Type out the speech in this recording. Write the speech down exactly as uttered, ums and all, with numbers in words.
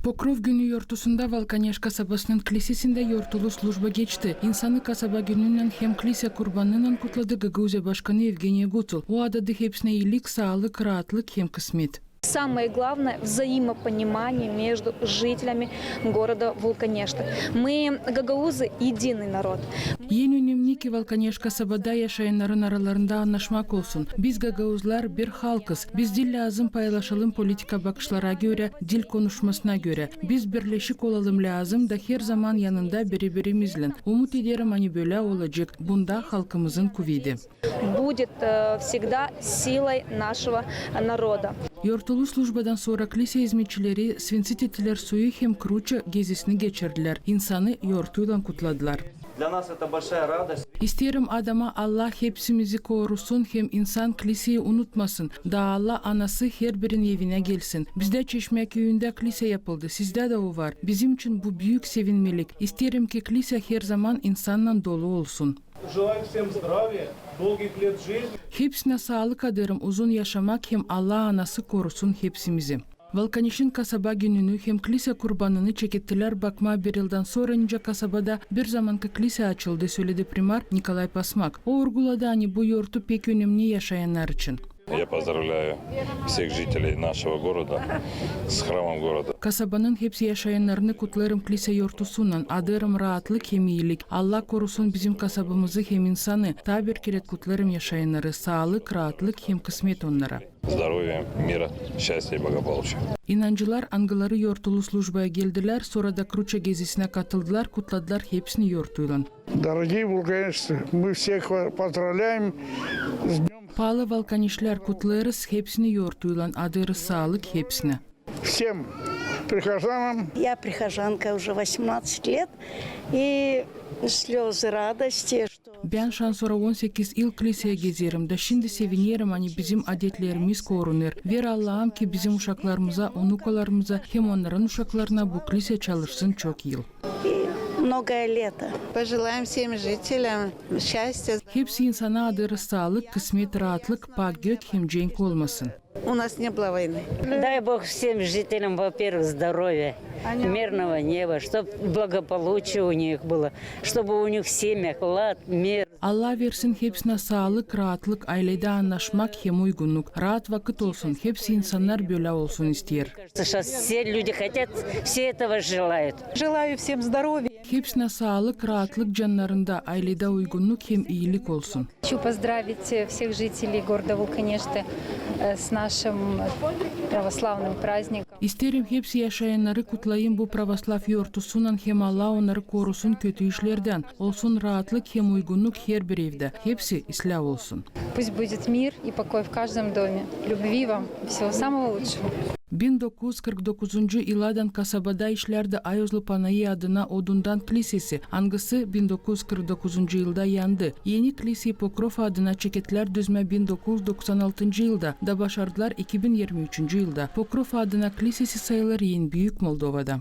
Pokrov günü yortusunda Valkaneş kasabasının klisesindä yortulu slujba geçti. İnsanı kasaba gününnän hem klisä kurbanınnan kutladı Gagauziya başkanı Evgeniya Gucul. O adadı hepsinä iilik, saalık, raatlık hem kısmet. Самое главное — взаимопонимание между жителями города Вулканешты. Мы, гагаузы, единый народ. En önemni, ki Valkaneş kasabada yaşayannarın aralarında annaşmak olsun. Biz, gagauzlar, bir halkız. Biz diil lääzım paylaşalım politika bakışlara görä, diil konuşmasına görä. Biz birleşik olalım lääzım da her zaman yanında biri-birimizlän. Umut ederim, ani bölä olacek. Bunda halkımızın kuvedi. Будет, э, всегда силой нашего народа. Yortulu slujbadan sora klisä izmetçileri svinsit ettilär suyu hem Kruça gezisini geçirdilär, insanı yortuylan kutladılar. Для нас это большая радость. İsteerim adama, Allah hepsimizi korusun hem insan kliseyi unutmasın, da Allah anası herbirin evinä gelsin. Bizdä Çeşmä küüyündä klisä yapıldı, sizdä dä o var. Bizim için bu büük sevinmelik. İsteerim, ki klisä her zaman insannan dolu olsun. Желаю всем здравия, долгих лет жизни. Hepsinä saalık adêrım, uzun yaşamak hem Allah anası korusun hepsimizi. Valkaneşin kasaba gününü hem klisä kurbanını çekettilär bakmaa bir yıldan sora, nicä kasabada bir zamankı klisä açıldı, söledi primar Nikolay Pasmak. O urguladı, ani bu yortu pek önemni yaşayannar için. Я поздравляю всех жителей нашего города с храмом города. Kasabanın hepsi yaşayannarını kutlêêrım klisä yortusunnan, adêêrım raatlık hem iilik. Allah korusun bizim kasabamızı hem insanı. Taa bir kerä kutlêêrım yaşayannarı, saalık, raatlık hem kısmet onnara. Здоровья, мира, счастья и благополучия. İnancılar, angıları yortulu slujbaya geldilär, sora da Kruça gezisinä katıldılar, kutladılar hepsini yortuylan. Дорогие вулканешцы, мы всех вас поздравляем с днём. Paalı valkaneşlär, kutlêêrız hepsini yortuylan, adêêrız saalık hepsinä. Всем прихожанам. Я прихожанка уже восемнадцать лет, и слёзы радости, что... Bän şansora on sekiz yıl kliseyä gezerim da şindi sevinerim, ani bizim adetlerimiz korunêr. Ver Allahım, ki bizim uşaklarımıza, unukalarımıza hem onnarın uşaklarına bu klisä çalışsın çok yıl. И многое лето. Пожелаем всем жителям счастья. Hepsi insana adêêrız saalık, kısmet, raatlık, pak gök hem cenk olmasın. У нас не было войны. Дай Бог всем жителям, во-первых, здоровья, мирного неба, чтоб благополучие у них было, чтобы у них в семьях лад, мир. Allah versin hepsinä saalık, raatlık, ayledä annaşmak hem uygunnuk, raat vakıt olsun, hepsi insannar bölä olsun isteer. Сейчас все люди хотят, все этого желают. Желаю всем здоровья. Hepsinä saalık, raatlık cannarında, ayledä uygunnuk hem iilik olsun. Хочу поздравить всех жителей города Вулканешты, э, с нашим православным праздником. İsteerim hepsi yaşayannarı kutlayım bu pravoslav yortusunnan hem Allah onnarı korusun kötü işlerdän. Olsun raatlık hem uygunnuk herbir evdä. Hepsi islää olsun. Пусть будет мир и покой в каждом доме. Любви вам и всего самого лучшего. Bin dokuz üz kırk dokuzuncu yıladan kasabada işlärdi Ayozlu Panayi adına odundan klisesi, angısı bin dokuz üz kırk dokuzuncu yılda yandı. Eni kliseyi Pokrov adına çeketlär düzmä bin dokuz üz doksan altıncı yılda, da başardılar iki bin irmi üçüncü yılda. Pokrov adına klisesi sayılêr en büük Moldovada.